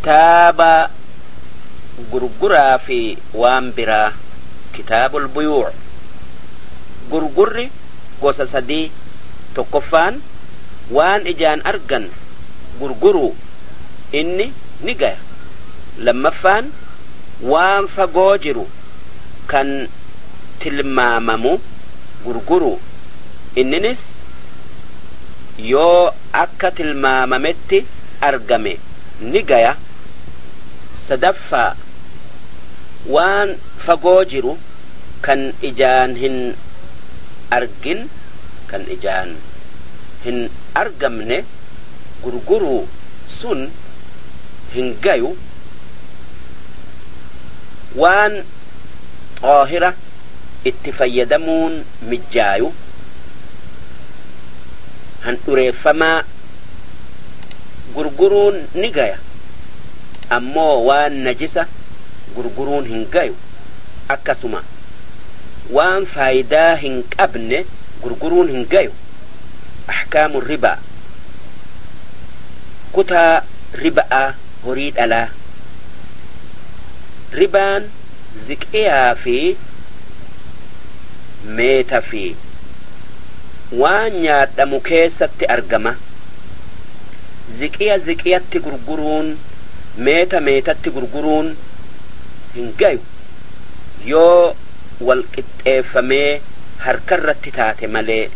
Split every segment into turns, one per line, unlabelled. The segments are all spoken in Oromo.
Kitaaba gurguraa fi waan biraa, kitaabul buyuu'. Gurgurri gosa sadii. Tokkoffaan waan ijaan argan gurguruu, inni ni gaya. Lammaffaan waan fagoo jiru kan tilmaamamu gurguruu, inninis yoo akka tilmaamametti argame ni gaya. Sadaffaa waan fagoo jiru kan ijaan hin argin, kan ijaan hin argamne gurguruu, sun hin gayu. Waan xaahira itti fayyadamuun mijjaayu, handhureeffamaa gurguruun ni gaya, ammoo waan najisa gurguruun hin gayu. Akkasuma waan faayidaa hin qabne gurguruun hin gayu. Ahkaamu ribaa, kutaa riba'aa, horii dhalaa. Ribaan ziqiyaa fi meeta fi waan nyaadhamu keessatti argama. Ziqiya ziqiyatti gurguruun, meeta meetatti gurguruun hin gayu, yoo wal qixxeeffamee harkarratti taate malee.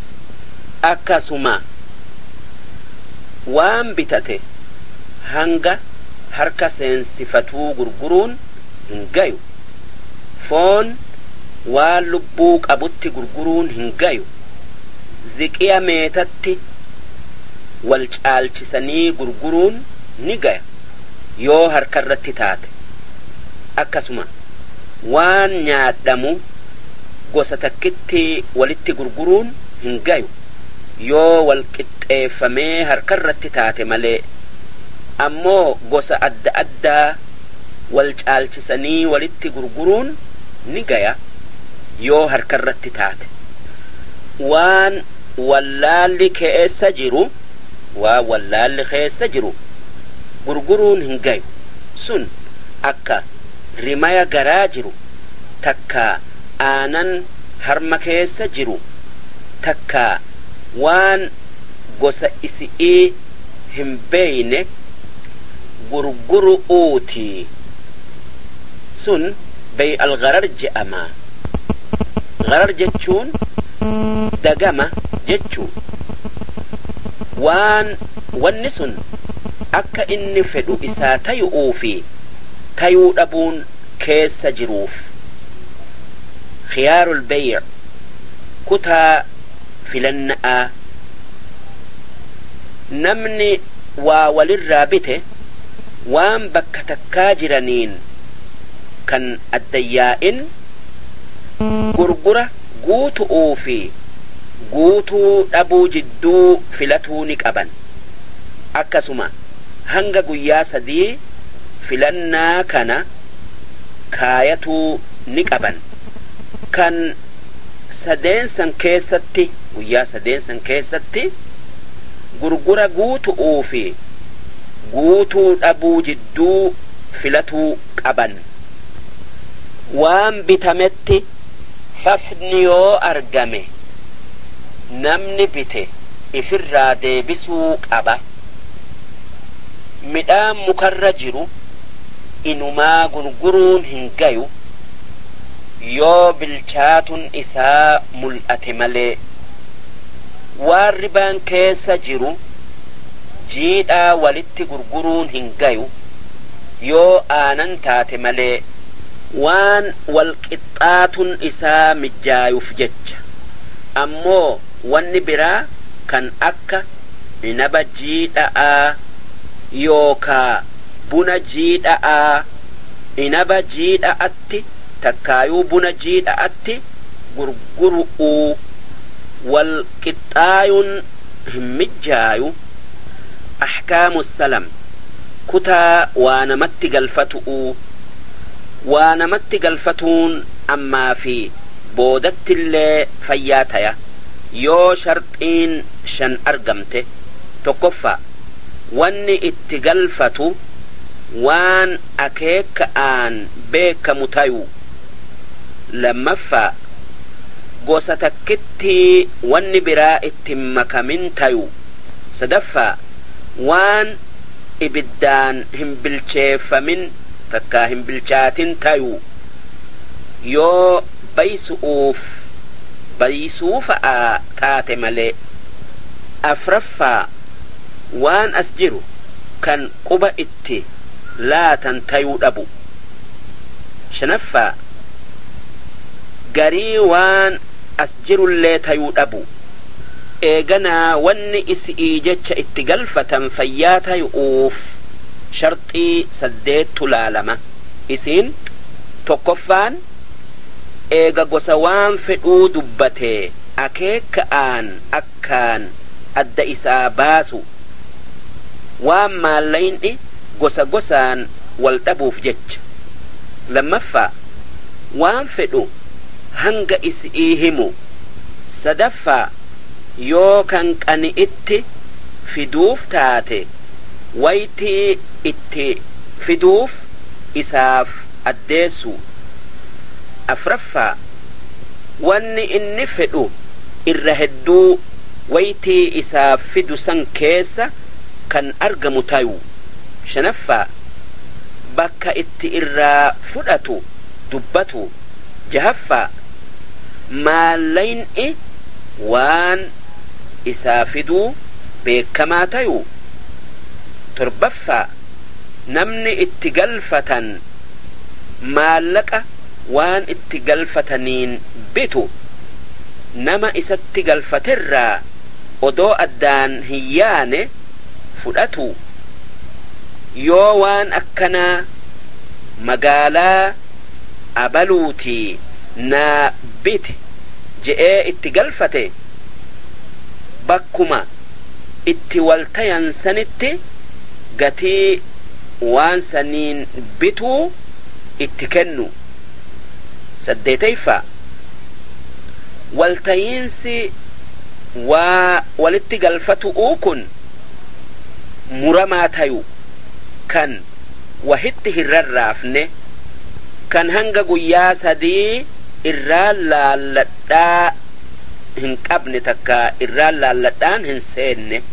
Akkasuma waan bitate hanga harka seensifatuu gurguruun hin gayu. Foon waan lubbuu qabutti gurguruun hin gayu. Ziqiya meetatti wal caalchisanii gurguruun ni gaya, yoo harkarratti taate. Akkasuma waan nyaadhamu gosa takkitti walitti gurguruun hin gayu, yoo wal qixxeeffamee harkarratti taate malee. Ammoo gosa adda addaa wal caalchisanii walitti gurguruun ni gaya, yoo harkarratti taate. Waan wallaalli keessa jiru, waan wallaalli keessa jiru gurguruun hin gayu. Sun akka rimaya garaa jiru, takka aanan harma keessa jiru, takka waan gosa isi'ii hin beeyne gurguru'uuti. Sun bay algharar je'ama. Gharar jechuun dagama jechuu. Waan wanni sun akka inni fedhu isaa tayu'uu fi tayuu dhabuun keessa jiruuf. Khiyaarul bay', kutaa filanna'aa. Namni waa walirraa bite waan bakka takkaa jiraniin kan addayyaa'in gurgura guutu'uu fi guutuu dhabuu jidduu filatuu ni qaban. Akkasuma hanga guyyaa 3 filannaa kana kaayatuu ni qaban. Kan sadeensan keessatti, guyyaa sadeensan keessatti gurgura guutu'uu fi guutuu dhabuu jidduu filatuu qaban. Waan bitametti fafni yoo argame namni bite ifirraa deebisuu qaba. Midhaan mukarra jiru inumaa gurguruun hin gayu, yoo bilchaatun isaa mul'ate malee. Waan ribaan keessa jiru jiidhaa walitti gurguruun hin gayu, yoo aanan taate malee, waan wal qixxaatun isaa mijjaayuf jecha. Ammoo wanni biraa kan akka inaba jiidha'aa yookaa buna jiidha'aa, inaba jiidha'atti takkaayuu buna jiidha'atti gurguru'uu wal qixxaayun hin mijjaayu. Ahkaamu salam, kutaa waa namatti galfatu'uu. Waa namatti galfatuun ammaa fi boodattillee fayyaa taya, yoo sharxiin 5 argamte. Tokkoffaa, wanni itti galfatu Waan akeeka'aan beekamu tayu. Lammaffaa, gosa takkitti wanni biraa ittin makamin tayu. Sadaffaa, waan ibiddaan hin bilcheeffamin takkaa hin bilchaatin tayu. Yoo baysu'uuf baysuu fa'aa taate malee. Afraffaa, waan as jiru kan quba itti laatan tayuu dhabu. Shanaffaa, garii waan as jirullee tayuu dhabu. Eeganaa wanni isi'ii jecha itti galfatan fayyaa tayu'uuf sharxii saddeettu laalama. Isiin tokkoffaan, eega gosa waan fedhuu dubbatee akeekka'aan akkaan adda isaa baasu, waan maallayni gosa gosaan wal dhabuuf jecha. Lammaffaa, waan fedhu hanga isi'ii himu. Sadaffaa, yoo kan qani'itti fiduuf taate waytii itti fiduuf isaaf addeessu. Afraffaa, wanni inni fedhu irra hedduu waytii isaaf fidu san keessa kan argamu tayu. Shanaffaa, bakka itti irraa fudhatu dubbatu. Jahaffaa, maallayni waan isaa fiduu beekamaa tayu. Torbaffaa, namni itti galfatan maallaqa waan itti galfataniin bitu nama isatti galfaterraa odoo addaan hin yaane fudhatu. Yoo waan akkanaa magaalaa abaluutii naa biti je'ee itti galfate, bakkuma itti waltayan sanitti gatii waan saniin bituu itti kennu. Saddeetayffaa, waltayiinsi waa walitti galfatu'uu kun muramaa tayu, kan wahitti hin rarraafne, kan hanga guyyaa 3 irraa laalladhaa hin qabne takka irraa laalladhaan hin seenne.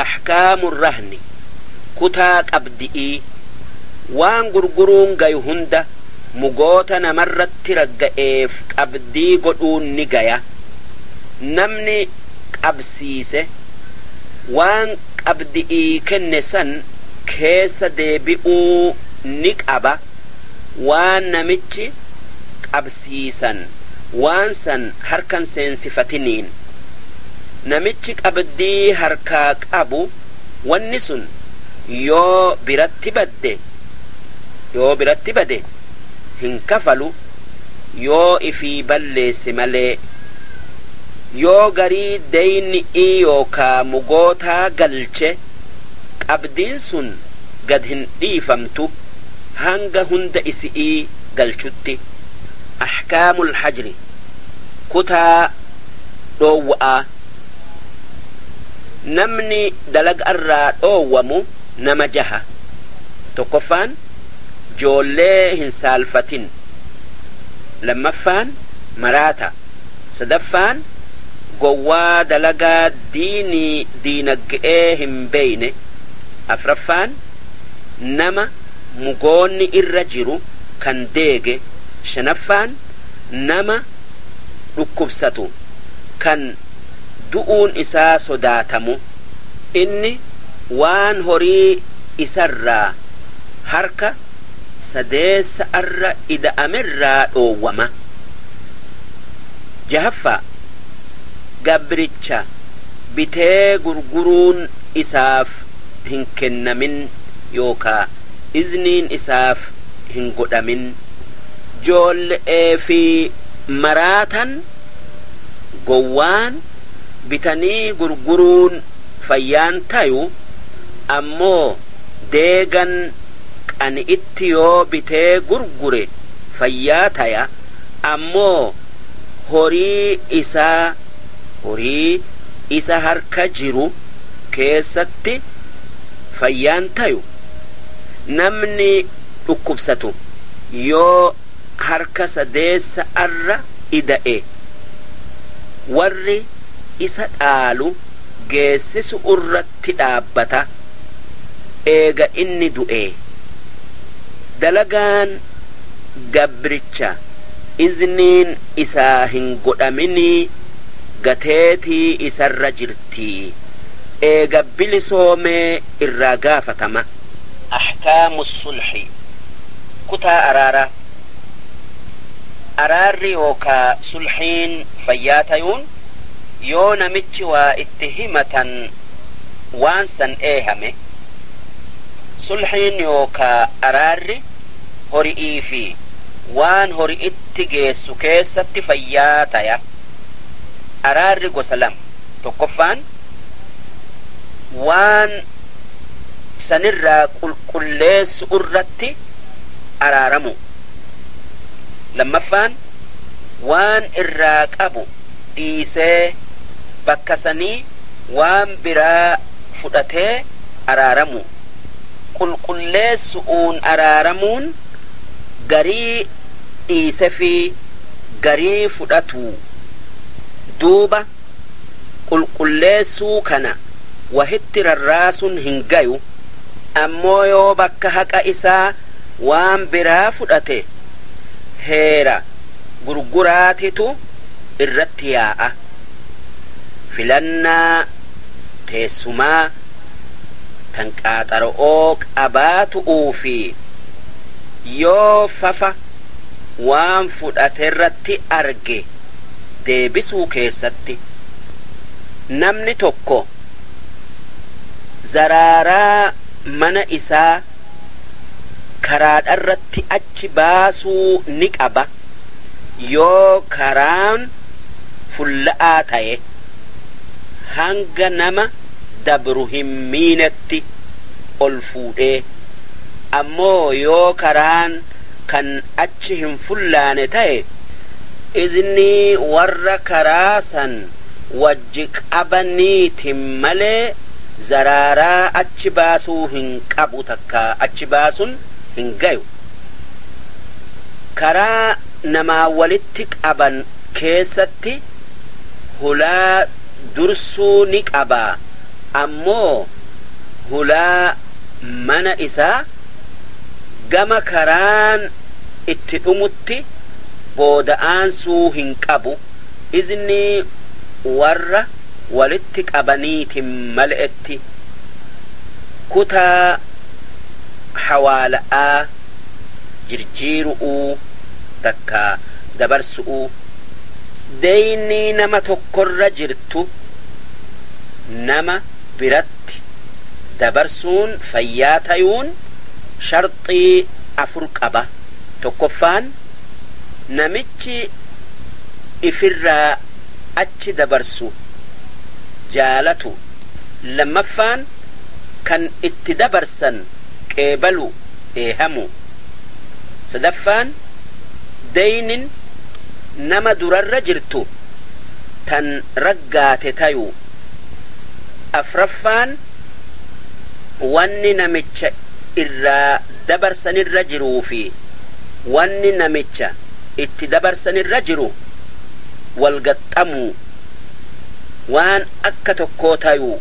Ahkaamu rahni, kutaa qabdi'ii. Waan gurguruun gayu hunda mugoota namarratti ragga'eef qabdii godhuun ni gaya. Namni qabsiise waan qabdi'ii kenne san keessa deebi'uu ni qaba, waan namichi qabsiisan waan san harkan seensifatiniin. Namichi qabdii harkaa qabu wanni sun yoo biratti bade hin kafalu, yoo ifii balleesse malee. Yoo garii deyni'ii yookaa mugootaa galche, qabdiin sun gad hin dhiifamtu hanga hunda isi'ii galchutti. Ahkaamul hajri, kutaa dhoowwa'aa. Namni dalaga irraa dhoowwamu nama jaha. Tokkoffaan, joollee hin saalfatin. Lammaffaan, maraata. Sadaffaan, gowwaa dalagaa diinii diinagge'ee hin beeyne. Afraffaan, nama mugoonni irra jiru kan deege. Shanaffaan, nama dhukkubsatu kan du'uun isaa sodaatamu. Inni waan horii isarraa harka sadeessa arra ida'amerraa dhoowwama. Jahaffaa, gabricha bitee gurguruun isaaf hin kennamin yookaa izniin isaaf hin godhamin. Joolle'ee fi maraatan, gowwaan bitanii gurguruun fayyaan tayu. Ammoo deegan qani'itti yoo bitee gurgure fayyaa taya. Ammoo horii isaa, horii isa harka jiru keessatti fayyaan tayu. Namni dhukkubsatu yoo harka sadeessa arra ida'e, warri isa dhaalu geessisu irratti dhaabbata eega inni du'e. Dalagaan gabricha izniin isaa hin godhaminii gateetii isarra jirtii, eega bilisoomee irraa gaafatama. Ahkaamu sulhi, kutaa araaraa. Araarri yookaa sulhiin fayyaa tayuun yoo namichi waa itti himatan waan san eehame. Sulhiin yookaa araarri hori'ii fi waan hori'itti geessu keessatti fayyaa taya. Araarri gosa lama. Tokkoffaan, waan sanirraa qulqulleessu irratti araaramu. Lammaffaan, waan irraa qabu dhiisee bakka sanii waan biraa fudhatee araaramu. Qulqulleessu'uun araaramuun garii dhiise fi garii fudhatu. Duuba qulqulleessuu kana wahitti rarraasun hin gayu. Ammoo yoo bakka haqa isaa waan biraa fudhate, heera gurguraatitu irratti yaa'a. Filannaa teessumaa tan qaaxaro'oo qabaatu'uu fi yoo fafa waan fudhaterratti arge deebisuu keessatti. Namni tokko zaraaraa mana isaa karaadharratti achi baasuu ni qaba yoo karaan fulla'aa ta'e, hanga nama dabru hin miinetti ol fuudhee. Ammoo yoo karaan kan achi hin fullaane ta'e, iznii warra karaa san wajji qabaniitin malee zaraaraa achi baasuu hin qabu, takka achi baasun hin gayu. Karaa namaa walitti qaban keessatti hulaa dursuu ni qaba, ammoo hulaa mana isaa gama karaan itti dhumutti booda'aansuu hin qabu, iznii warra walitti qabaniitin male'etti. Kutaa hawaala'aa jirjiiru'uu takka dabarsu'uu. Deeynii nama tokkorra jirtu nama biratti dabarsuun fayyaa tayuun sharxii afur qaba. Tokkoffaan, namichi ifirraa achi dabarsu jaalatu. Lammaffaan, kan itti dabarsan qeebalu, eehamu. Sadaffaan, deynin nama durarra jirtu tan raggaate tayu. Afraffaan, wanni namicha irraa dabarsanirra jiruu fi wanni namicha itti dabarsanirra jiru walgaxxamuu, waan akka tokkoo tayuu,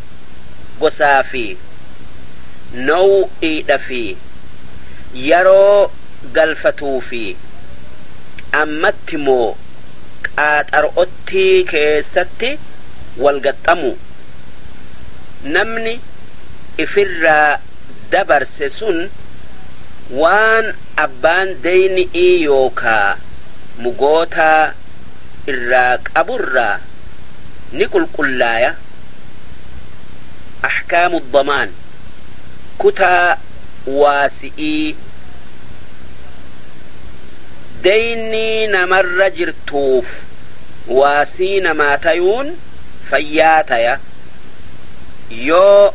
gosaa fi now'iidha fi yaroo galfatuu fi ammatti moo qaaxar'ottii keessatti walgaxxamu. Namni ifirraa dabarse sun waan abbaan deyni'ii yookaa mugootaa irraa qaburraa ni qulqullaaya. Ahkaamu damaan, kutaa waasi'ii. Deynii namarra jirtuuf waasii namaa tayuun fayyaa taya yoo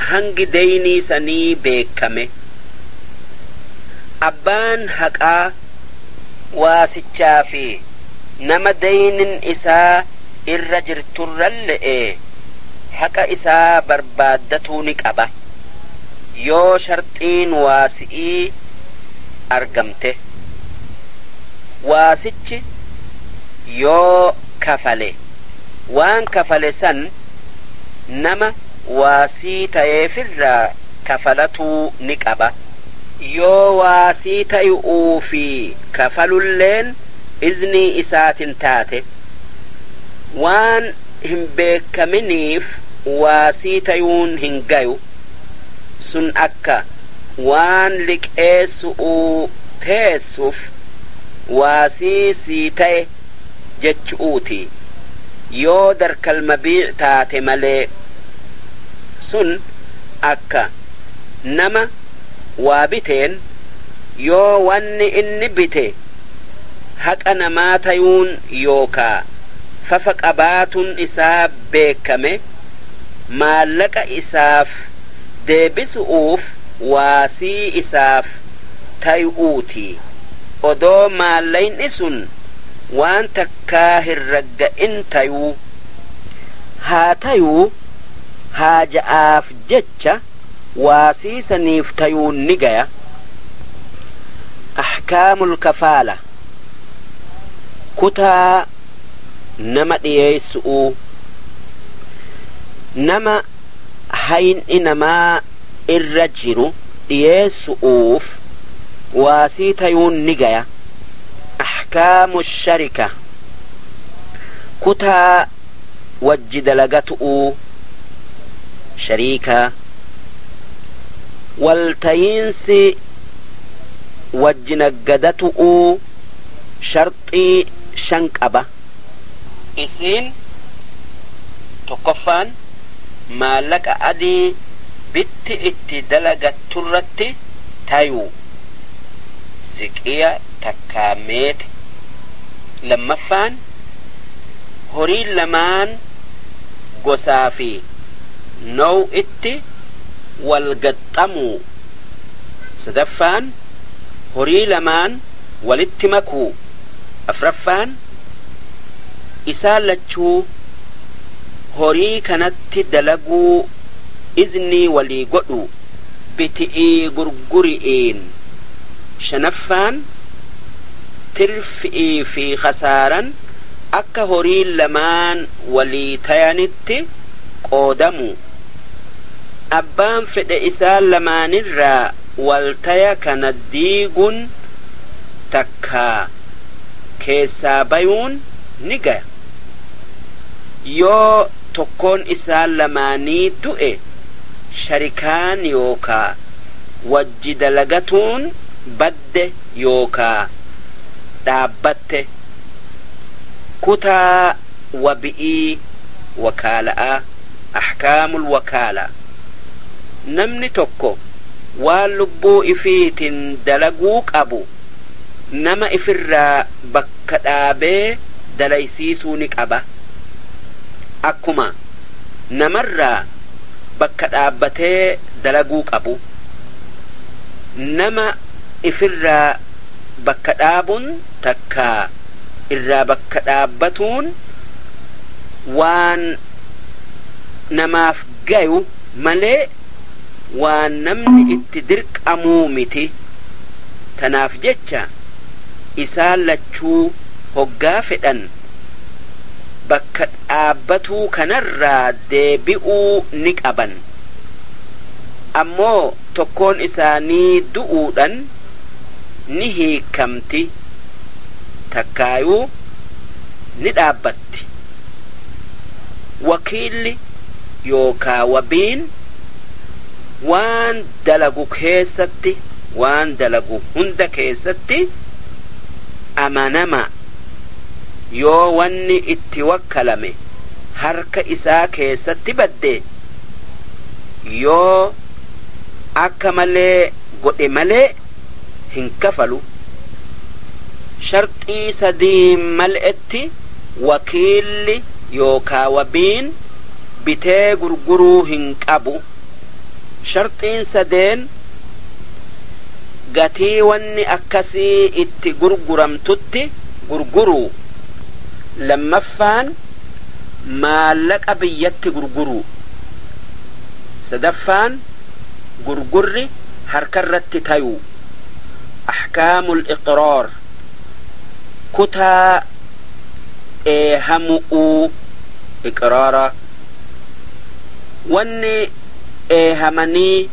hangi deynii sanii beekame. Abbaan haqaa waasichaa fi nama deynin isaa irra jirturralle'e haqa isaa barbaaddatuu ni qaba. Yoo sharxiin waasi'ii argamte, waasichi yoo kafale, waan kafale san nama waasii ta'eefirraa kafalatuu ni qaba. Yoo waasii tayu'uu fi kafalulleen iznii isaatin taate, waan hin beekaminiif waasii tayuun hin gayu. Sun akka waan liqeessu'uu teessuuf waasii sii ta'e jechu'uuti, yoo darkal mabiic taate malee. Sun akka nama waa biteen, yoo wanni inni bite haqa namaa tayuun yookaa fafa qabaatun isaa beekame, maallaqa isaaf deebisu'uuf waasii isaaf tayu'uuti, odoo maallaqni sun waan takkaa hin ragga'in tayuu. Haa tayuu, haaja'aaf jecha waasii saniif tayuun ni gaya. Ahkaamul kafaala, kutaa nama dhiyeessu'uu. Nama hayni namaa irra jiru dhiyeessu'uuf waasii tayuun ni gaya. Ahkaamu sharika, kutaa wajji dalagatu'uu, shariikaa. Waltayiinsi wajji naggadatu'uu sharxii shan qaba. Isiin tokkoffaan maallaqa adii bitti itti dalagatturratti tayuu, ziqiya takkaa meete. Lammaffaan horiin lamaan gosaa fi now itti wal gaxxamuu. Sadaffaan horii lamaan walitti makuu. Afraffaan isaan lachuu horii kanatti dalaguu iznii walii godhu, biti'ii gurguri'iin. Shanaffaan tirfi'ii fi khasaaran akka horiin lamaan walii tayanitti qoodamu. Abbaan fedhe isaan lamaanirraa waltaya kana diigun takkaa keessaa bayuun ni gaya. Yoo tokkoon isaan lamaanii du'e, sharikaan yookaa wajji dalagatuun badde yookaa dhaabbatte. Kutaa wabi'ii, wakaala'aa, ahkaamul wakaala. Namni tokko waan lubbuu ifiitin dalaguu qabu nama ifirraa bakka dhaabee dalaysiisuu ni qaba, akkuma namarraa bakka dhaabbatee dalaguu qabu. Nama ifirraa bakka dhaabun takkaa irraa bakka dhaabbatuun waan namaaf gayu malee waan namni itti dirqamuu miti. Tanaaf jecha isaan lachuu hoggaa fedhan bakka dhaabbatuu kanarraa deebi'uu ni qaban. Ammoo tokkoon isaanii du'uudhan ni hiikamti takkaayuu ni dhaabbatti. Wakiilli yookaa wabiin waan dalagu keessatti, waan dalagu hunda keessatti amanama. Yoo wanni itti wakkalame harka isaa keessatti badde, yoo akka malee godhe malee hin kafalu. Sharxii sadii mal'etti wakiilli yookaa wabiin bitee gurguruu hin qabu. Sharxiin sadeen gatii wanni akkasii itti gurguramtutti gurguruu, lammaffaan maallaqa biyyatti gurguruu, sadaffaan Gurgurri harkarratti tayuu. Ahkaamul iqraar, kutaa eehamu'uu. Iqraara, wanni eehamanii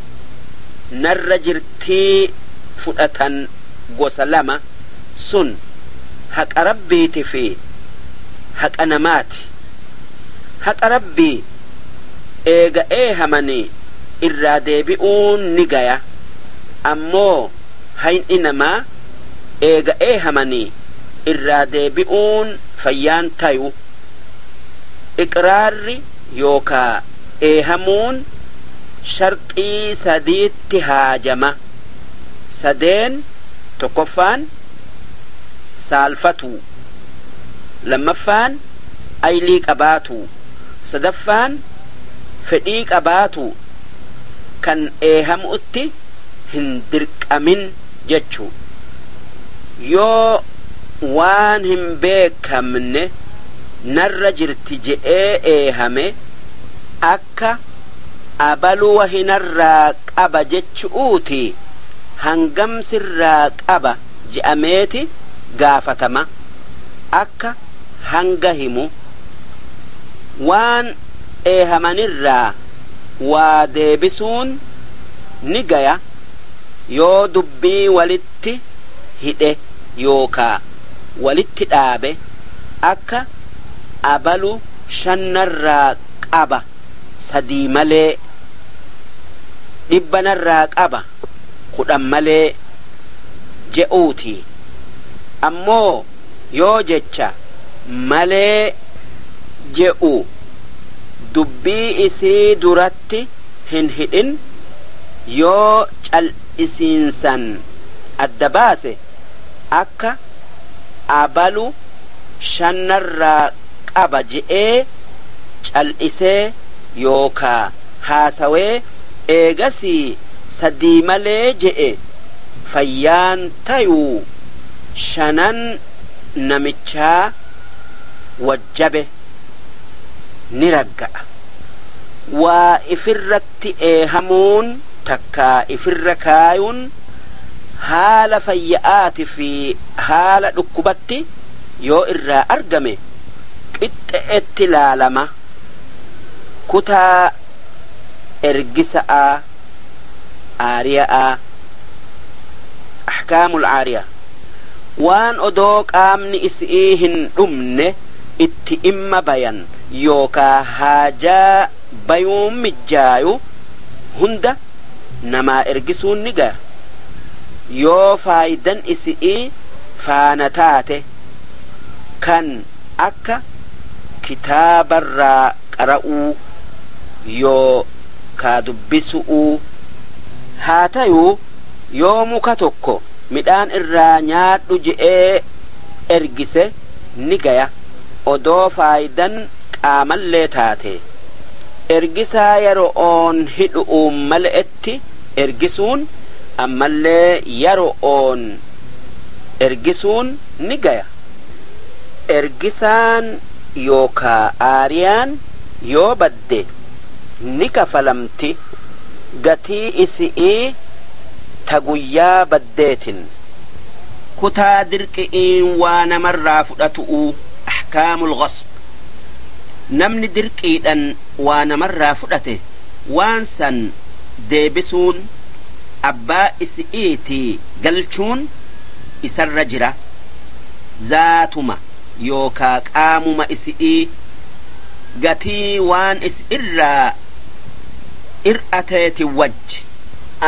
narra jirtii fudhatan gosa lama, sun haqa Rabbiiti fi haqa namaati. Haqa Rabbii eega eehamanii irraa deebi'uun ni gaya, ammoo hayni namaa eega eehamanii irraa deebi'uun fayyaan tayu. Iqraarri yookaa eehamuun sharxii sadiitti haajama. Sadeen: tokkoffaan saalfatuu, lammaffaan aylii qabaatuu, sadaffaan fedhii qabaatuu, kan eehamutti hin dirqamin jechuu. Yoo waan hin beekamne narra jirti je'ee eehame, akka abaluwa hinarraa qaba jechuuti, hangam sirraa qaba je'ameeti gaafatama, akka hanga himu. Waan eehamanirraa waa deebisuun ni gaya yoo dubbii walitti hidhe yookaa walitti dhaabe, akka abalu shannarraa qaba sadii malee, dhibbanarraa qaba 10 malee je'uuti. Ammoo yoo jecha malee je'u dubbii isii duratti hin hidhin, yoo cal'isiinsan adda baase, akka abalu shannarraa qaba je'ee cal'isee yookaa haasawee eegasii sadii malee je'e, fayyaan tayuu, shanan namichaa wajjabe, ni ragga'a. Waa ifirratti eehamuun takkaa ifirra kaayuun haala fayya'aati fi haala dhukkubatti yoo irraa argame qixxe'etti laalama. Kutaa ergisa'aa, aariya'aa, ahkaamul aariya. Waan odoo qaamni isi'ii hin dhumne itti imma bayan yookaa haajaa bayuun mijjaayu hunda namaa ergisuun ni gaya yoo faayidan isi'ii faana taate, kan akka kitaabarraa qara'uu yoo kaa dubbisu'uu haa tayuu. Yoo muka tokko midhaan irraa nyaadhu je'ee ergise ni gaya odoo faayidan qaamallee taate. Ergisaa yero'oon hidhu'uun male'etti ergisuun, ammallee yero'oon ergisuun ni gaya. Ergisaan yookaa aariyaan yoo badde ni kafalamti gatii isi'ii ta guyyaa baddeetin. Kutaa dirqi'iin waa namarraa fudhatu'uu, ahkaamul ghasb. Namni dirqiidhan waa namarraa fudhate waan san deebisuun, abbaa isi'iitii galchuun isarra jira, zaatuma yookaa qaamuma isi'ii gatii waan is irraa ir'ateeti wajji,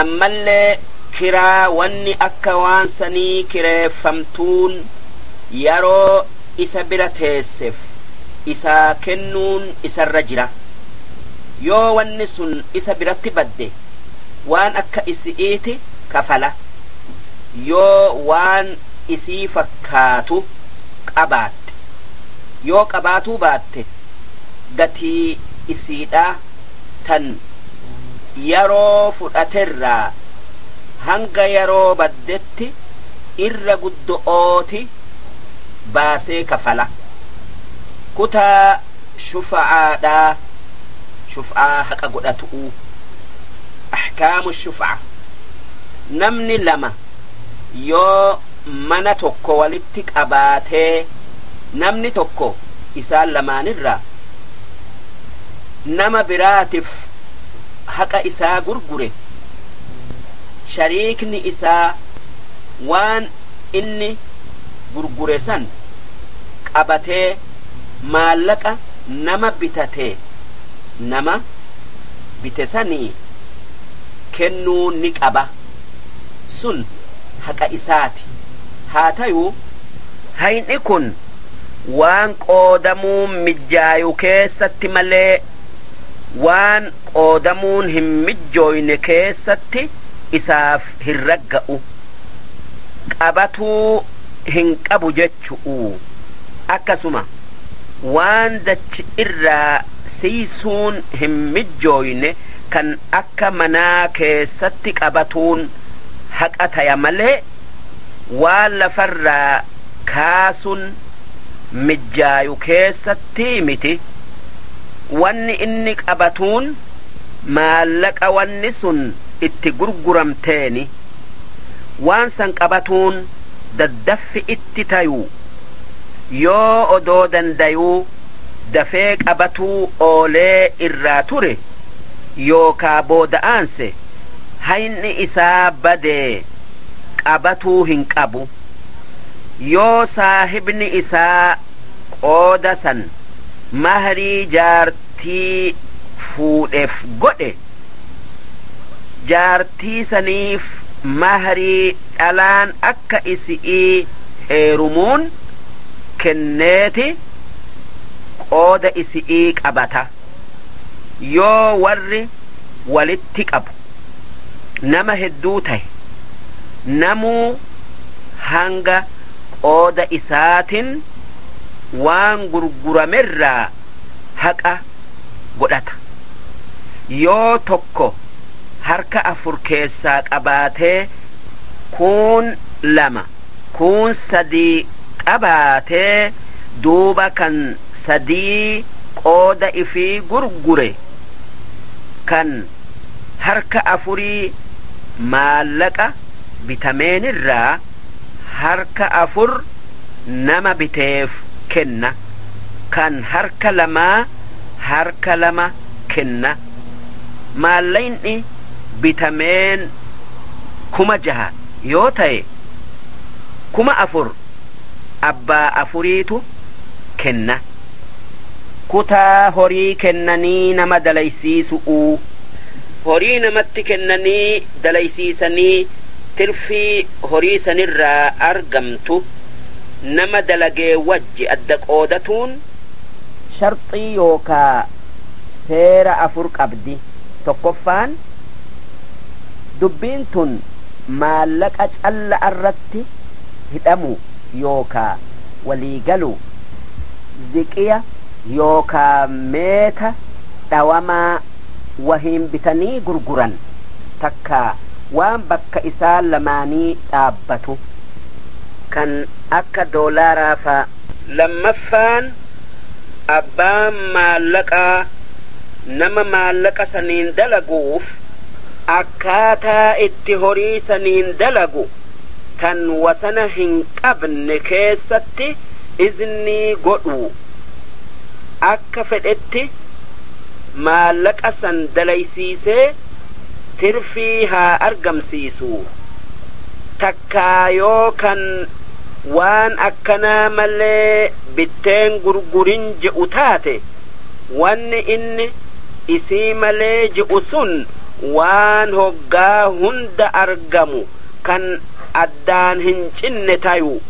ammallee kiraa wanni akka waan sanii kireeffamtuun yaroo isa bira teessef isaa kennuun isarra jira. Yoo wanni sun isa biratti badde waan akka isi'iiti kafala, yoo waan isii fakkaatu qabaatte. Yoo qabaatuu baatte gatii isiidha tan yaroo fudhaterraa hanga yaroo baddetti irra guddo'ooti baasee kafala. Kutaa shufa'aadhaa, shuf'aa haqa godhatu'u, Ahkaamu shuf'a. Namni lama yoo mana tokko walitti qabaatee, namni tokko isaan lamaanirraa nama biraatiif haqa isaa gurgure, shariikni isaa waan inni gurgure san qabatee maallaqa nama bitate nama bite sanii kennuu ni qaba. Sun haqa isaati. Haa tayuu, hayni kun waan qoodamuun mijjaayu keessatti malee waan qoodamuun hin mijjooyne keessatti isaaf hin ragga'u, qabatuu hin qabu jechu'u. Akkasuma waan dachi irraa siisuun hin mijjooyne kan akka manaa keessatti qabatuun haqa taya malee waan lafarraa kaasun mijjaayu keessatti miti. Wanni inni qabatuun maallaqa wanni sun itti gurguramteeni. Waan san qabatuun daddaffi itti tayu, yoo odoo dandayuu dafee qabatuu oolee irraa ture yookaa booda'aanse, hayni isaa badee qabatuu hin qabu. Yoo saahibni isaa qooda san mahrii jaartii fuudheef godhe, jaartii saniif mahrii dhalaan akka isi'ii heerumuun kenneeti qooda isi'ii qabata. Yoo warri walitti qabu nama hedduu tahe, namuu hanga qooda isaatin waan gurguramerraa haqa godhata. Yoo tokko harka afur keessaa qabaatee, kuun lama kuun sadii qabaatee, duuba kan sadii qooda ifii gurgure, kan harka afurii maallaqa bitameenirraa harka afur nama biteef kenna, kan harka lamaa harka lama kenna. Maallaqni bitameen 6,000 yoo ta'e, 4,000 abbaa afuriitu kenna. Kutaa horii kennanii nama dalaysiisu'u. Horii namatti kennanii dalaysiisanii tirfii horii sanirraa argamtu nama dalagee wajji adda qoodatuun sharxii yookaa seera afur qabdi. Tokkoffaan, dubbiin tun maallaqa calla irratti hidhamu yookaa walii galu, ziqiya yookaa meeta dhawamaa wahiin bitanii gurguran takkaa waan bakka isaan lamaanii dhaabbatu kan akka doolaaraa faa. Lammaffaan, abbaan maallaqaa nama maallaqa saniin dalaguuf akkaataa itti horii saniin dalagu tan wasana hin qabne keessatti iznii godhu, akka fedhetti maallaqa san dalaysiisee tirfii haa argamsiisu. Takkaa yoo kan waan akkanaa malee bitteen gurgurin je'u taate, wanni inni isii malee je'u sun waan hoggaa hunda argamu kan addaan hin cinne tayu.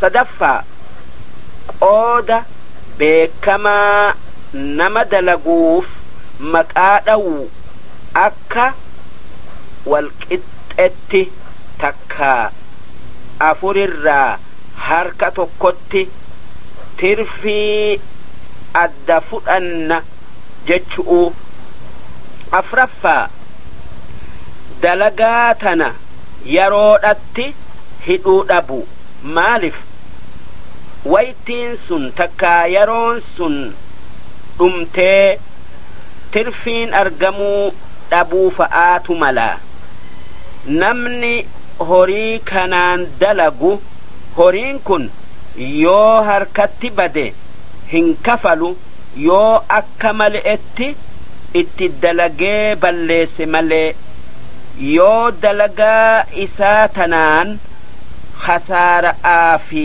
Sadaffaa, qooda beekamaa nama dalaguuf maqaa dhawu, akka walqixxetti takkaa afurirraa harka tokkotti tirfii adda fudhanna jechu'u. Afraffaa, dalagaa tana yeroodhatti hidhuu dhabu. Maalif? Waytiin sun takkaa yeroon sun dhumtee tirfiin argamuu dhabuu fa'aatu mala. Namni horii kanaan dalagu horiin kun yoo harkatti bade hin kafalu, yoo akka male'etti itti dalagee balleesse malee. Yoo dalagaa isaa tanaan khasaara'aa fi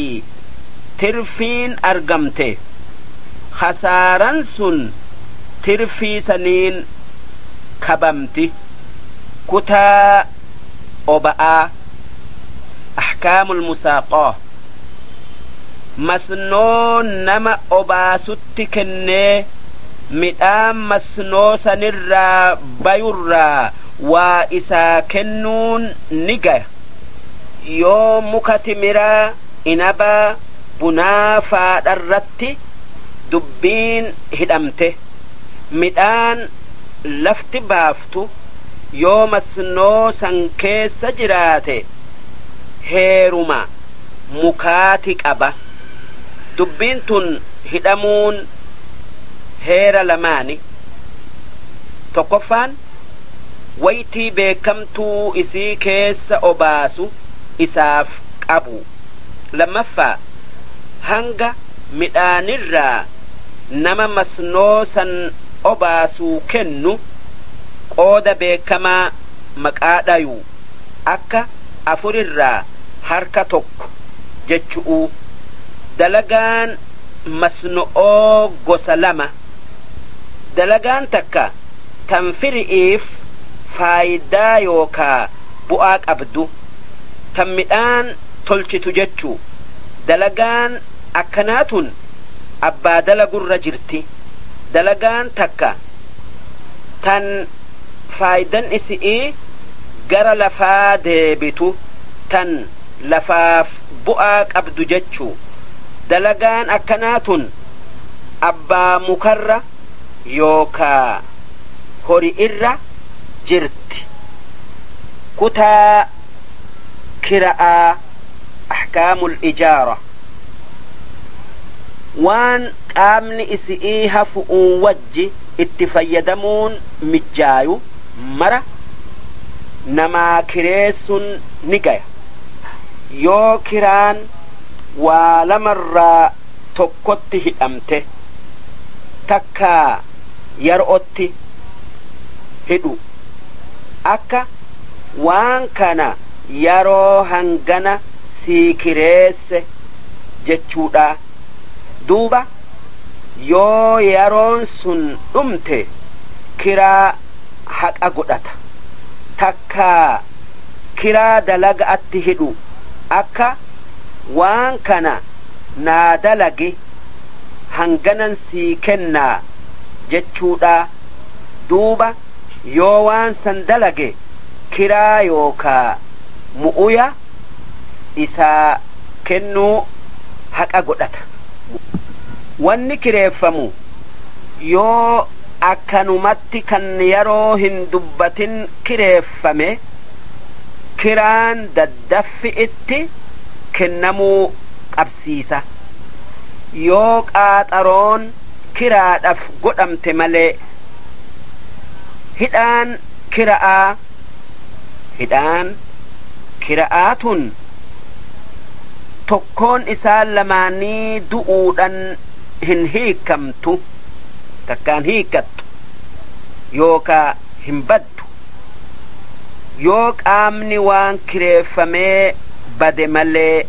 tirfiin argamte, khasaaran sun tirfii saniin kabamti. Kutaa oba'aa, ahkaamul musaaqaa. Masnoo nama obaasutti kennee midhaan masnoo sanirraa bayurraa waa isaa kennuun ni gaya. Yoo muka timiraa, inabaa, bunaa faadharratti dubbiin hidhamte, midhaan lafti baaftu yoo masnoo san keessa jiraate heeruma mukaati qaba. Dubbiin tun hidhamuun heera lamaani. Tokkoffaan, waytii beekamtuu isii keessa obaasu isaaf qabu. Lammaffaa, hanga midhaanirraa nama masnoo san obaasuu kennu qooda beekamaa maqaa dhayu, akka afurirraa harka tokko jechu'u. Dalagaan masno'oo gosa lama. Dalagaan takka tan firi'iif faayidaa yookaa bu'aa qabdu, tan midhaan tolchitu jechuu. Dalagaan akkanaa tun abbaa dalagurra jirti. Dalagaan takka tan faayidan isi'ii gara lafaa deebitu, tan lafaaf bu'aa qabdu jechuu. Dalagaan akkanaa tun abbaa mukarra yookaa hori irra jirti. Kutaa kira'aa, ahkaamul ijaara. Waan qaamni isi'ii hafu'uun wajji itti fayyadamuun mijjaayu mara namaa kireessun ni gaya, yoo kiraan waa lamarraa tokkotti hidhamte. Takkaa yerootti hidhu, akka waan kana yeroo hangana sii kireesse jechuudha. Duuba yoo yeroon sun dhumte kiraa haqa godhata. Takkaa kiraa dalaga'atti hidhu, akka waan kana naa dalagi hanganan sii kennaa jechuudha. Duuba yoo waan san dalage kiraa yookaa mu'uya isaa kennuu haqa godhata. Wanni kireeffamu yoo akkanumatti kan yeroo hin dubbatin kireeffame, kiraan daddaffi itti kennamuu qabsiisa, yoo qaaxaroon kiraadhaf godhamte malee. Hidhaan kira'aa, hidhaan kira'aa tun tokkoon isaan lamaanii du'uudhan hin hiikamtu, takkaan hiikkattu yookaa hin baddu, yoo qaamni waan kireeffamee bade malee,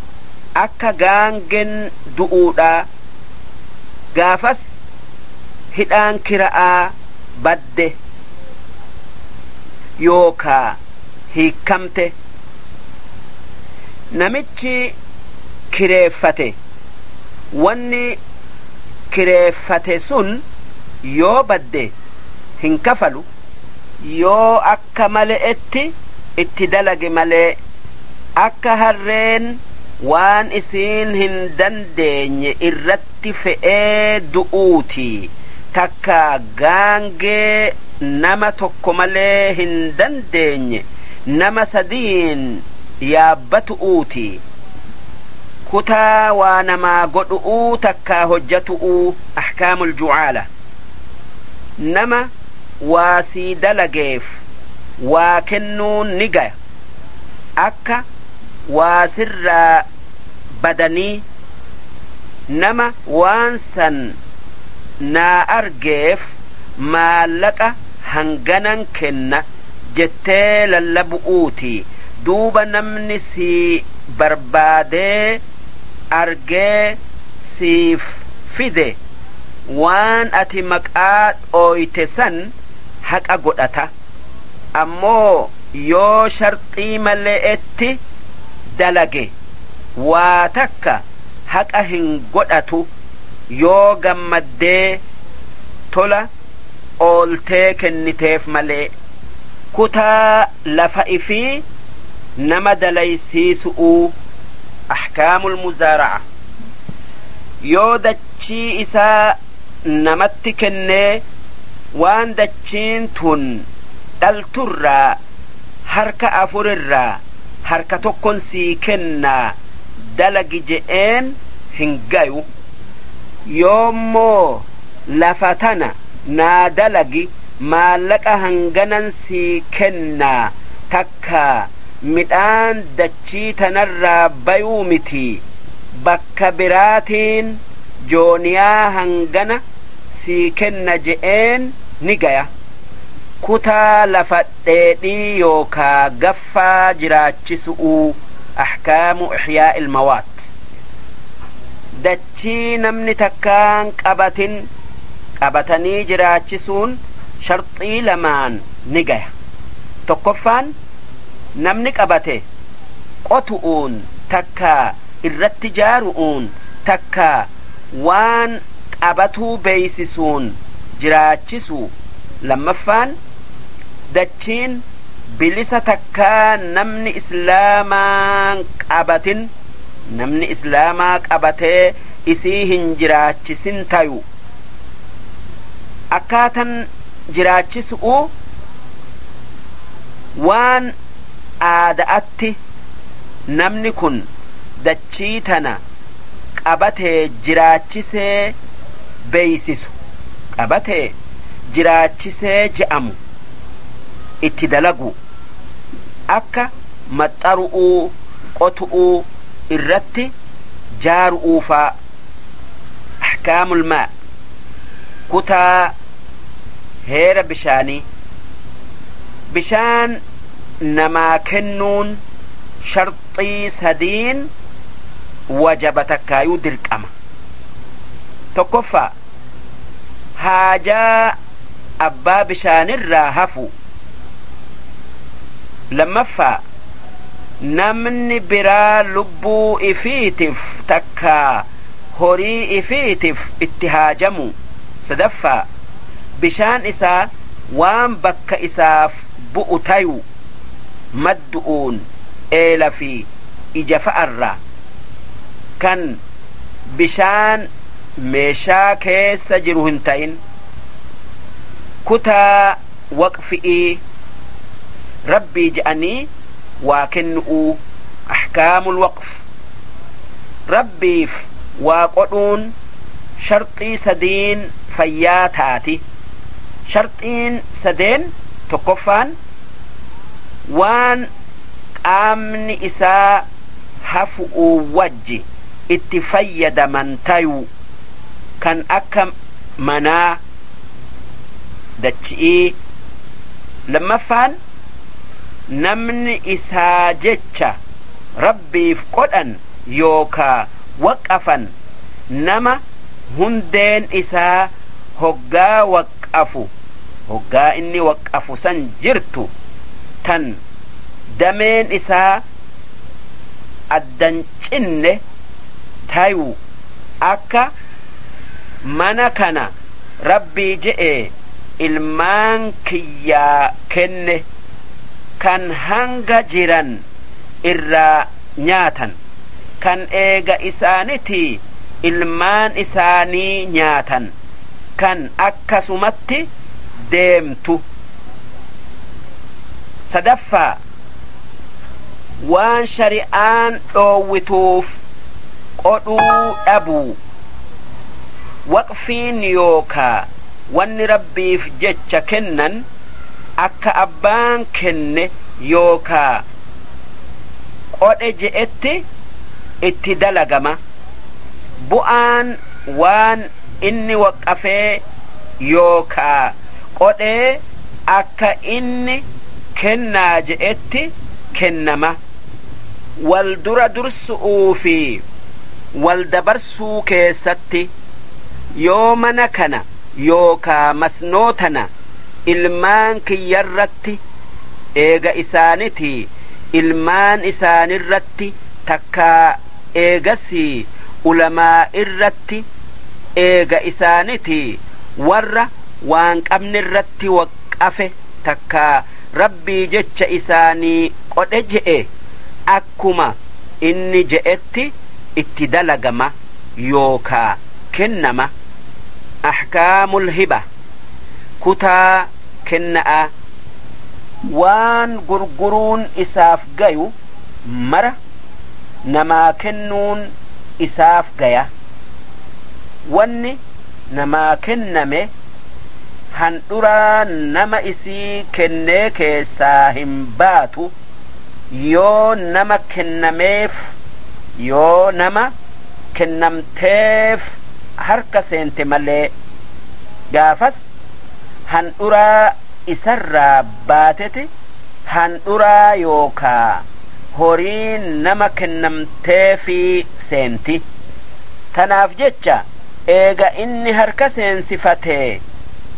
akka gaangen du'uudha. Gaafas hidhaan kira'aa badde yookaa hiikkamte. Namichi kireeffate wanni kireeffate sun yoo badde hin kafalu, yoo akka male'etti itti dalage malee, akka harreen waan isiin hin dandeenye irratti fe'ee du'uuti, takka gaangee nama tokko malee hin dandeenye nama sadiin yaabbatu'uuti. Kutaa waa namaa godhu'uu takkaa hojjatu'uu, ahkaamul jucaala. Nama waa sii dalageef Waa kennuun ni gaya, akka waa sirraa badanii nama waan san naa argeef maallaqa hanganan kenna jettee lallabu'uuti. Duuba namni sii barbaadee argee siif fide waan ati maqaa dhooyte san haqa godhata. Ammoo yoo sharxii male'etti dalage, waa takka haqa hin godhatu, yoo gammaddee tola ooltee kenniteef malee. Kutaa lafa ifii nama dalaysiisu'uu, ahkaamul muzaara'a. Yoo dachii isaa namatti kennee, waan dachiin tun dhalturraa harka afurirraa harka tokkon sii kennaa dalagi je'een, hin gayu. Yoommoo lafa tana naa dalagi, maallaqa hanganan sii kennaa, takka midhaan dachii tanarraa bayuu miti bakka biraatiin jooniyaa hangana sii kenna je'een, ni gaya. Kutaa lafa dheedhii yookaa gaffaa jiraachisu'uu, ahkaamu ixyaa ilmawaat. Dachii namni takkaan qabatin qabatanii jiraachisuun sharxii lamaan ni gaya. Tokkoffaan, namni qabate qotu'uun, takka irratti jaaru'uun, takka waan qabatuu beeysisuun jiraachisu. Lammaffaan, dachiin bilisa takkaa namni islaamaan qabatin, namni islaamaa qabatee isii hin jiraachisin tayu. Akkaatan jiraachisu'u waan aada'atti namni kun dachii tana qabatee jiraachisee beeysisu, qabatee jiraachisee je'amu itti dalagu, akka maxxaru'uu, qotu'uu, irratti jaaru'uufaa. Ahkaamul maa, kutaa heera bishaanii. Bishaan namaa kennuun sharxii sadiin wajaba takkaayuu dirqama. Tokkoffaa, haajaa abbaa bishaanirraa hafu. Lammaffaa, namni biraa lubbuu ifiitif takkaa horii ifiitif itti haajamu. Sadaffaa, bishaan isaa waan bakka isaaf bu'u tayu, maddu'uun, eela fi ija fa'arraa, kan bishaan meeshaa keessa jiru hin ta'in. Kutaa waqfi'ii, rabbii je'anii waa kennu'uu, ahkaamul waqf. Rabbiif waa qodhuun sharxii sadiin fayyaa taati. Sharxiin sadeen, tokkoffaan, waan qaamni isaa hafu'uu wajji itti fayyadaman tayu, kan akka manaa, dachi'ii. Lammaffaan, namni isaa jecha rabbiif qodhan yookaa waqqafan nama hundeen isaa hoggaa waqqafu, hoggaa inni waqqafu san jirtu, tan dameen isaa addan cinne tayu, akka mana kana rabbii je'e ilmaan kiyyaa kenne, kan hanga jiran irraa nyaatan, kan eega isaanitii ilmaan isaanii nyaatan, kan akkasumatti deemtu. Sadaffaa, waan shari'aan dhoowwituuf qodhuu dhabuu. Waqfiin yookaa wanni rabbiif jecha kennan Akka abbaan kenne yookaa qodhe je'etti itti dalagama. Bu'aan waan inni waqqafee yookaa qodhee akka inni kennaa je'etti kennama. Wal dura dursu'uu fi wal dabarsuu keessatti, yoo mana kana yookaa masnoo tana ilmaan kiyyarratti, eega isaanitii ilmaan isaanirratti, takkaa eegasii ulamaa irratti, eega isaanitii warra waan qabnirratti waqqafe, takkaa Rabbii jecha isaanii qodhe je'e, akkuma inni je'etti itti dalagama yookaa kennama. Ahkaamul hiba, kutaa kenna'aa. Waan gurguruun isaaf gayu mara namaa kennuun isaaf gaya. Wanni namaa kenname handhuraa nama isii kennee keessaa hin baatu, yoo nama kennameef, yoo nama kennamteef harka seente malee. Gaafas handhuraa isarraa baateti handhuraa yookaa horiin nama kennamteefii seenti. Tanaaf jecha eega inni harka seensifatee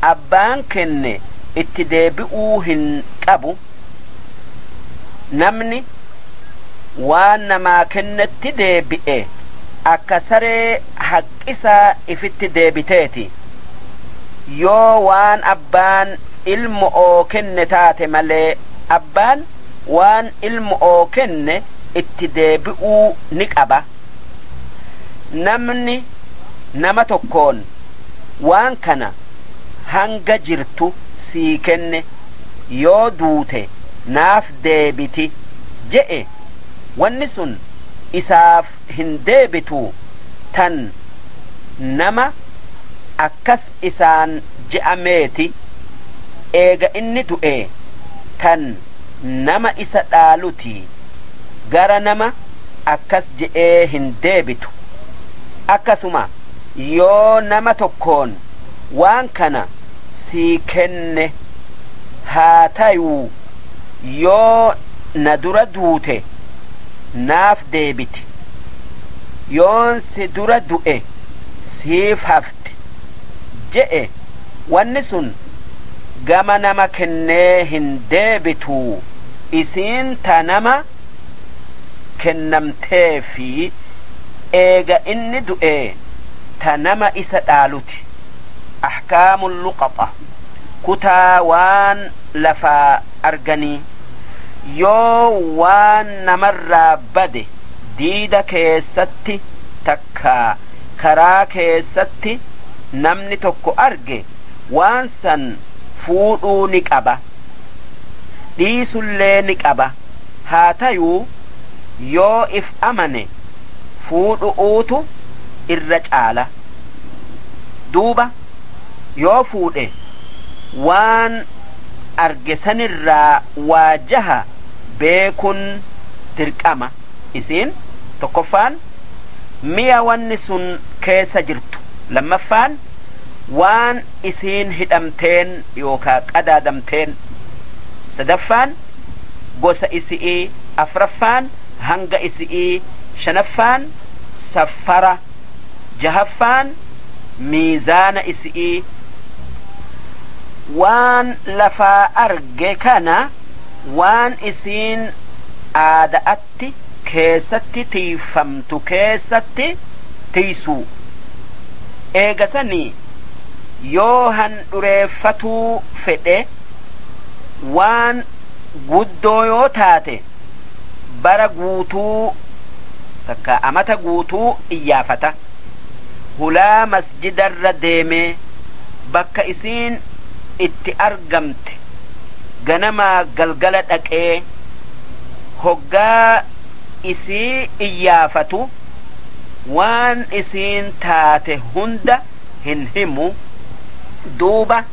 abbaan kenne itti deebi'uu hin qabu. Namni waan namaa kennetti deebi'e akka saree haqqisaa ifitti deebiteeti, yoo waan abbaan ilmo'oo kenne taate malee. Abbaan waan ilmo'oo kenne itti deebi'uu ni qaba. Namni nama tokkoon waan kana hanga jirtu sii kenne, yoo duute naaf deebiti je'e, wanni sun isaaf hin deebitu, tan nama akkas isaan je'ameeti. Eega inni du'e tan nama isa dhaaluti, gara nama akkas je'ee hin deebitu. Akkasuma yoo nama tokkoon waan kana sii kenne haa tayuu, yoo na dura duute naaf deebiti, yoon si dura du'e siif hafti je'e, wanni sun gama nama kennee hin deebitu, isiin ta nama kennamteefi, eega inni du'e ta nama isa dhaaluti. Ahkaamul luqaxa, kutaa waan lafaa arganii. Yoo waan namarraa bade diida keessatti takkaa karaa keessatti namni tokko arge, waan san fuudhuu ni qaba, dhiisullee ni qaba. Haa tayuu yoo if amane fuudhu'uutu irra caala. Duuba yoo fuudhe waan arge sanirraa waa jaha beekun dirqama. Isiin tokkoffaan mi'a wanni sun keessa jirtu, lammaffaan waan isiin hidhamteen yookaa qadaadamteen, sadaffaan gosa isi'ii, afraffaan hanga isi'ii, shanaffaan saffara, jahaffaan miizaana isi'ii. Waan lafaa arge kana waan isiin aada'atti keessatti tiiyfamtu keessatti tiysuu. Eega sanii yoo handhureeffatuu fedhe, waan guddoo yoo taate bara guutuu takkaa amata guutuu iyyaafata. Hulaa masjidarra deemee bakka isiin itti argamte ganamaa galgala dhaqee hoggaa isii iyyaafatu waan isiin taate hunda hin himu. Duuba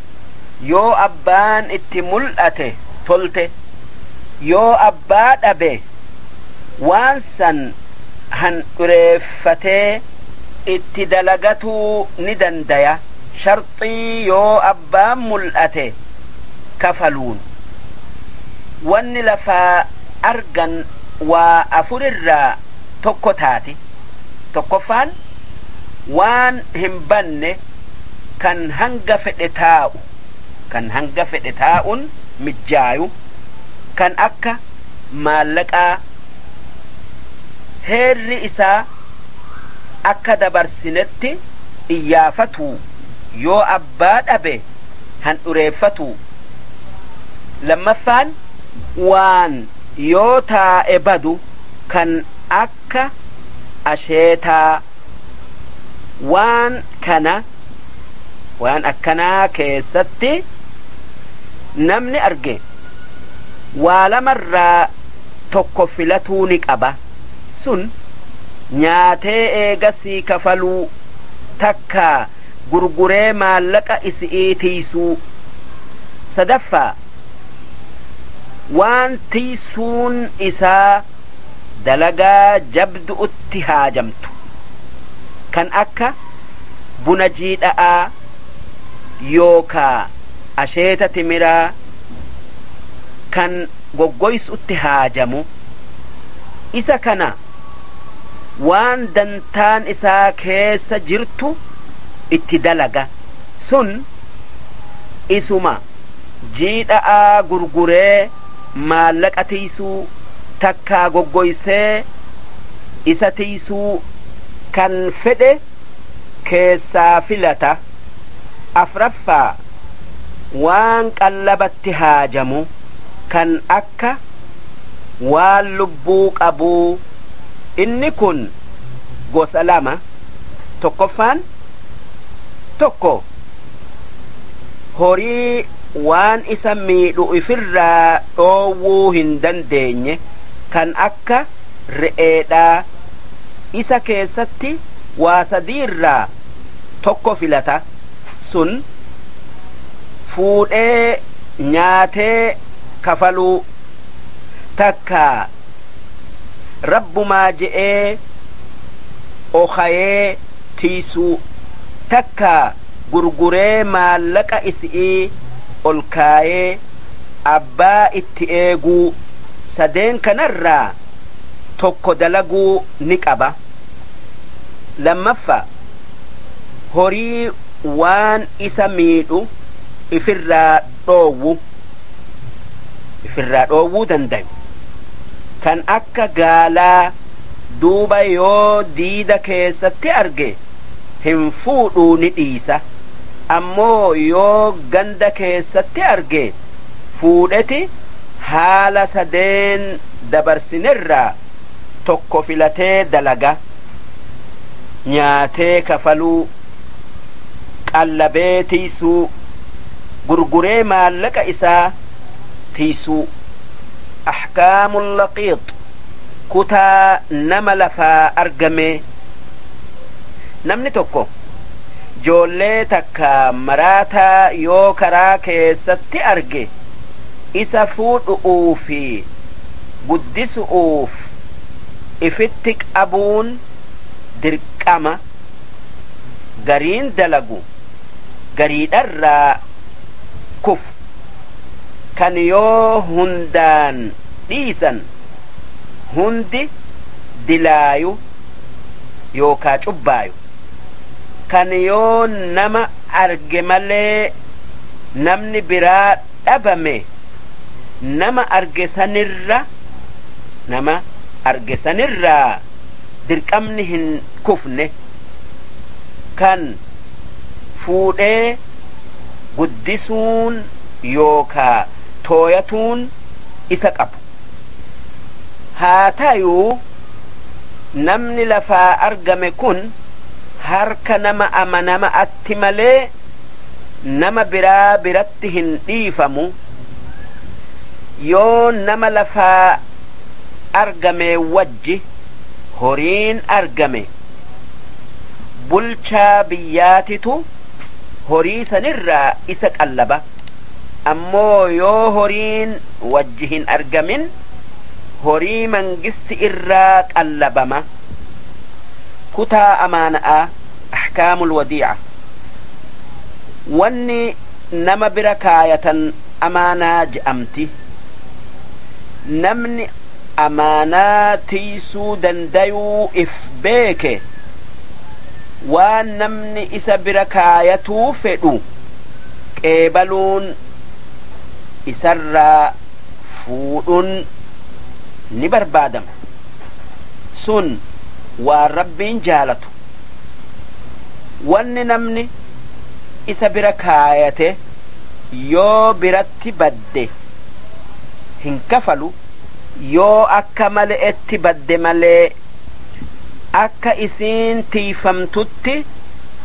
Yoo abbaan itti mul'ate tolte, yoo abbaa dhabe waan san handhureeffatee itti dalagatuu ni dandaya, sharxii yoo abbaan mul'ate kafaluun. Wanni lafaa argan waa afurirraa tokko taati. Tokkoffaan, waan hin banne kan hanga fedhe taa'u, kan hanga fedhe taa'un mijjaayu, kan akka maallaqaa. Heerri isaa akka dabarsinetti iyyaafatuu, yoo abbaa dhabe handhureeffatuu. Lammaffaan, waan yoo taa'e badu, kan akka asheetaa. Waan kana, waan akkanaa keessatti namni arge waa lamarraa tokko filatuu ni qaba. Sun nyaatee eegasii kafaluu, takkaa gurguree maallaqa isi'ii tiisuu. Sadaffaa, waan tiisuun isaa dalagaa jabdu'utti haajamtu, kan akka buna jiidha'aa yookaa asheeta timiraa kan goggoysutti haajamu. Isa kana waan dantaan isaa keessa jirtu itti dalaga. Sun isuma jiidha'aa gurguree maallaqa tiisuu, takkaa goggoysee isa tiisuu, kan fedhe keessaa filata. Afraffaa, waan qallabatti haajamu, kan akka waan lubbuu qabuu. Inni kun gosa lama. Tokkoffaan, tokko horii waan isa miidhu ifirraa dhoowwuu hin dandeenye, kan akka re'eedhaa. Isa keessatti waa sadiirraa tokko filata. Sun fuudhee nyaatee kafaluu, takkaa rabbumaa je'ee okayee tiisuu, takkaa gurguree maallaqa isi'ii ol kaayee abbaa itti eeguu. Sadeen kanarraa tokko dalaguu ni qaba. Lammaffaa, horii waan isa miidhu ifirraa dhoowwu, ifirraa dhoowwuu dandayu, kan akka gaalaa. Duuba yoo diida keessatti arge hin fuudhuu, ni dhiisa. Ammoo yoo ganda keessatti arge fuudheti haala sadeen dabarsinerraa tokko filatee dalaga: nyaatee kafaluu, qallabee tiisuu, gurguree maallaqa isaa tiisuu. Ahkaamu laqiix, kutaa nama lafaa argame. Namni tokko joollee takka maraataa yoo karaa keessatti arge, isa fuudhu'uu fi guddisu'uuf ifitti qabuun dirqama. Gariin dalagu gariidharraa kufu, kan yoo hundaan dhiisan hundi dilaayu yookaa cubbaayu, kan yoo nama arge malee namni biraa dhabame nama arge sanirra, nama arge sanirraa dirqamni hin kufne, kan fuudhee guddisuun yookaa tooyatuun isa qabu. Haa tayuu namni lafaa argame kun harka nama amanama atti malee nama biraa biratti hin dhiifamu. Yoo nama lafaa argame wajji horiin argame, bulchaa biyyaatitu horii sanirraa isa qallaba. Ammoo yoo horiin wajji hin argamin, horii mangisti irraa qallabama. Kutaa amaana'aa, ahkaamul wadiica. Wanni nama bira kaayatan amaanaa je'amti. Namni amaanaa tiysuu dandayuu if beeke, waan namni isa bira kaayatuu fedhu qeebaluun isarraa fuudhun ni barbaadama. Sun waan Rabbiin jaalatu. Wanni namni isa bira kaayate yoo biratti badde hin kafalu, yoo akka male'etti badde malee. Akka isiin tiifamtutti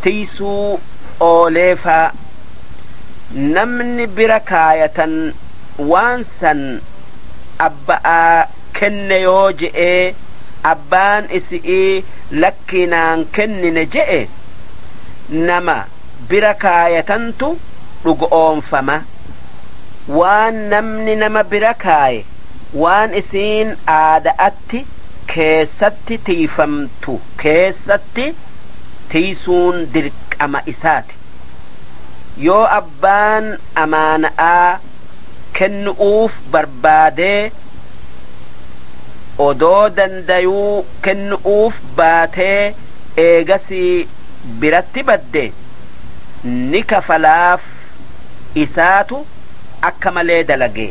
tiisuu ooleefaa. Namni bira kaayatan waan san abba'aa kenne yoo je'ee, abbaan isi'ii lakkinaan kennine je'e, nama bira kaayatantu dhugo'oonfama. Waan namni nama bira kaaye waan isiin aada'atti keessatti tiifamtu keessatti tiisuun dirqama isaati. Yoo abbaan amaana'aa kennu'uuf barbaadee odoo dandayuu kennu'uuf baatee eegasii biratti badde, ni kafalaaf, isaatu akka malee dalage.